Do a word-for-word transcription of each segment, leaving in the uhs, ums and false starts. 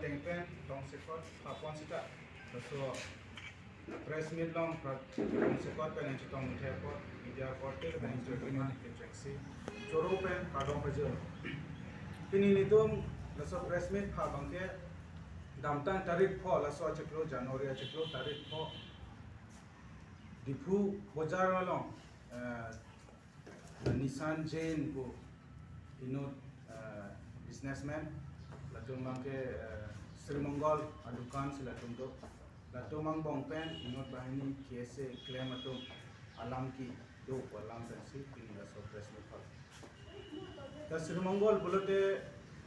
Teng pen tongsekot phapon sita laso press meet along pra-, tongsekot pen chetong muthe apot media korte pen chetong muthe apot kechengsi choro pen padong pajir. Pini nelitum laso press meet pha abangke damtang tarik pho, laso achiklo January achiklo tarik pho Diphu Bojar along, eh, Nissan Jain pu inut, eh, businessman, latum abangke, eh, Sri Mongol adukan si latum do. Latum angbong pen inut banghini K S A klem atum alam kedo pu alam pensi pini laso press meet hall. Ta Sri Mongol pulote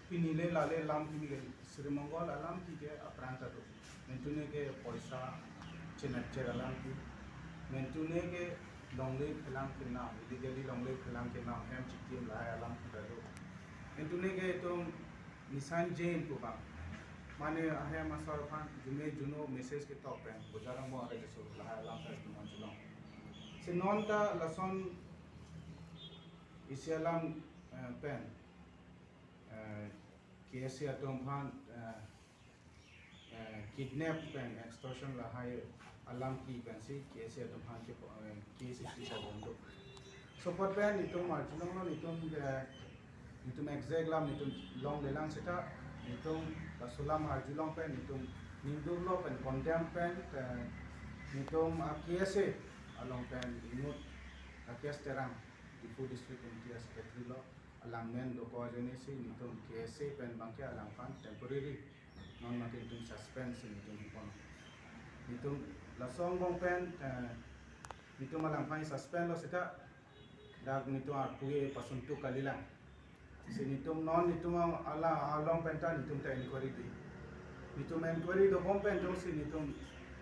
pini le lale alam kimi ke, Sri Mongol alam ke ke aphrang ta do. Mentune ke poisa chenapcher alam ke, mentune ke longle phelang kenam, illegally longle phelang kenam, hem chikim lahai alam ke ta do. Mentune ke itum Nissan Jain pu abang, mane ahem asor aphan jume juno message ketok pen Bojar angbong arrest keso lahai alam ta itum an chelong. Si non ta lason isi alam, eh, pen, eh, K S A atum aphan, eh, eh, kidnap pen extortion lahai alam ke pensi K S A atum aphan ke, eh, case isi pabom do. Laso apot pen itum arjulonglo, itum ke, itum exact alam itum longlelang sita, itum laso alam arjulong pen itum ningduklo pen condemn pen, eh, itum a K S A along pen inut Rakesh Terang, Diphu District Committee a secretary lo, alang men dokok ajoine si nelitum K S A pen abangke alangphan temporary non abangke nelitum suspend si nelitum pon. Nelitum laso angbong pen, eh, nelitum alangphan suspend lo sita, dak nelitum arpu ke pasuntuk kalilang. Si nelitum non nelitum ala along pen ta nelitum ta inquiry di. Nelitum inquiry dobom pen jongsi nelitum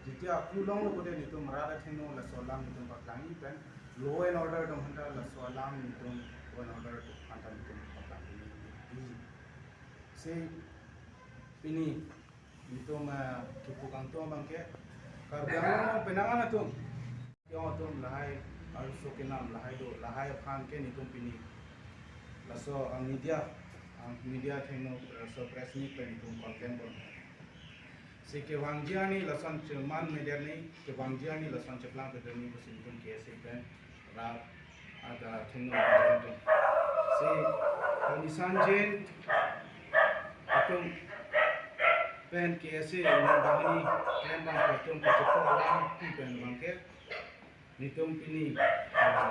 jitia aklong lo pulote nelitum rat athengno laso alam nelitum paklangji pen law and order atum aphanta laso alam nelitum law and order atum aphanta nelitum paklangji. Si pini nelitum, eh, kipu kangtung abangke Karbi Anglong penang an atum, yong atum lahai arloso kenam lahai do, lahai aphan ke nelitum pini laso, ah, media, ah, media athengno laso press meet pen nelitum condemn pon. Si kevangji arni lason cheman meder ni, kevangji arni lason cheplang peder ni pusi nelitum K S A pen rat athengno condemn pon. Si Nissan Jain atum pen K S A inut banghini klem abang atum kachepo alam pen abangke nelitum pini, eh,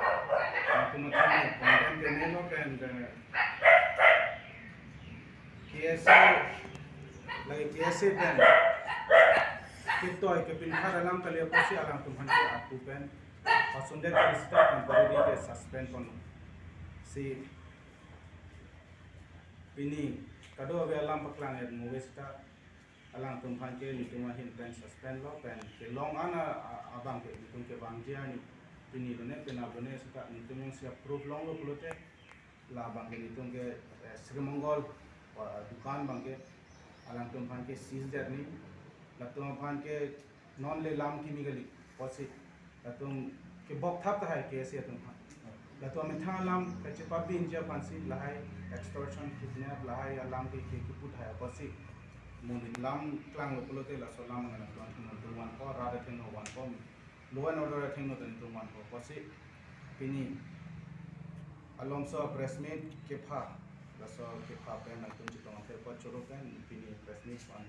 nelitum athengno condemn ke melo pen, eh, K S A, lake K S A pen ketoi kepinkhat alam kali apotsi alangtum aphan ke arpu pen pasundet kali sita temporary ke suspend pon. Si pini kadokave alam paklang et muve sita alangtum aphan ke nelitum ahin pen suspend lo pen kelong an a, a, abangke nelitum kevangji arni pini lone penap lone sita nelitum jongsi approve longlo pulote labangke nelitum ke, eh, Sri Mongol, eh, dukan abangke alangtum aphan ke seize det ni, latum aphan ke non le alam kimi kali apotsi latum kebok thap tahai K S A atum aphan. Latum amethang alam kachepabinji aphansi lahai extortion, kidnap lahai alam ke ke kipu tahai apotsi. Mo nelitum alam klanglo pulote laso alam nang latum athengno vanpo, rat athengno vanpo, law and order athengno ta nelitum vanpo apotsi pini alomso press meet kepha, laso kepha pen nangtum chetong athe apot choro pen pini press meet pon.